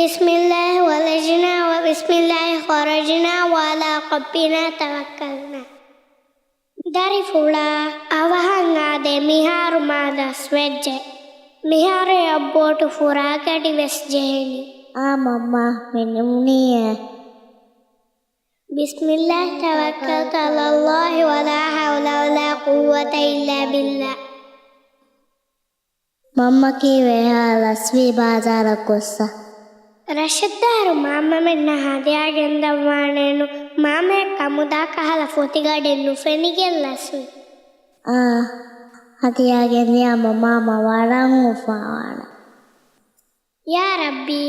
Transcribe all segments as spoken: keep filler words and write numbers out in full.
بسم الله ولجنا وبسم الله خرجنا وعلى ربنا توكلنا. ދަރިފުޅާ، އަވަހަށް އާދޭ މިހާރު މާ ލަސްވެއްޖެ. މިހާރު އެއަށް ބޯޓު ފުރާގަޑި ވެސް ޖެހެނީ. އާ މަންމާ، މި ނިމުނީއޭ. بسم الله توكلت على الله ولا حول ولا قوة إلا بالله. މަންމަ ކީއްވެ އެހާ ލަސްވީ ބާޒާރަށް ގޮއްސަ؟ ރަށެއްދާއިރު މާމަމެންނަށް ހަދިޔާ ގެންދަންވާނެއްނު. މާމައަށް ކަމުދާ ކަހަލަ ފޮތިގަޑެއް ނުފެނިގެން ލަސްވި. އާ، ހަދިޔާ ގެންދިޔާމަ މާމަ ވަރަށް އުފާވާނެ. ޔާ ރައްބީ،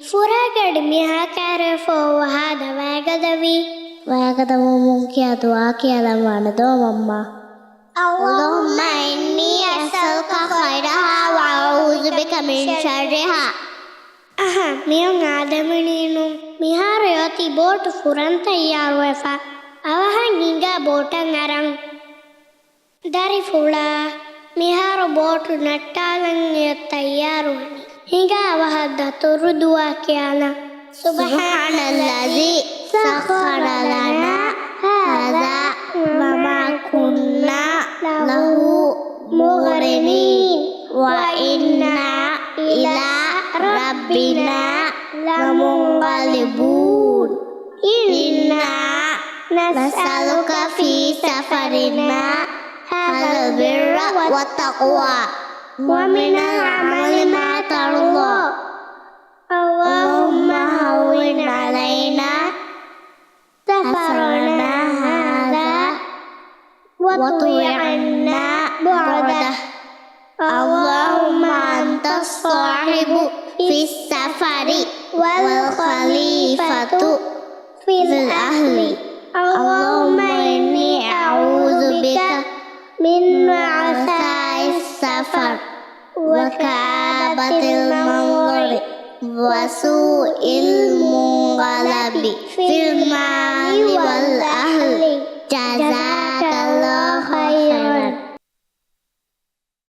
ފުރާގަޑި މިހާ ކާރަވެފަ އޮވާ ހާދަ ވައިގަދަވީ. ވައިގަދަވުމުން ކިޔާ ދުޢާ ކިޔަލަންވާނެ ދޯ މަންމާ؟ اللهم إني أسألك خيرها وأعوذ بك من شرها. އަހަ، މިއޮން އާދެމުނީނު. މިހާރު އޮތީ ބޯޓު ފުރަން ތައްޔާރުވެފަ. އަވަހަށް ހިނގާ ބޯޓަށް އަރަން. ދަރިފުޅާ، މިހާރު ބޯޓު ނައްޓާލަން އެއަށް ތައްޔާރުވަނީ. ހިނގާ އަވަހަށް ދަތުރު ދުޢާ ކިޔާނަން. سبحان الذي سخر لنا هذا وما كنا له مقرنين وإنا إلى ربنا لمنقلبون. إنا نسألك في سفرنا هذا البر والتقوى ومن العمل ما ترضى. اللهم هون علينا سفرنا هذا واطو عنا بعده. اللهم أنت الصاحب في السفر والخليفة في الأهل. اللهم إني أعوذ بك من وعثاء السفر وكآبة المنظر وسوء المنقلب في المال والأهل. جزاك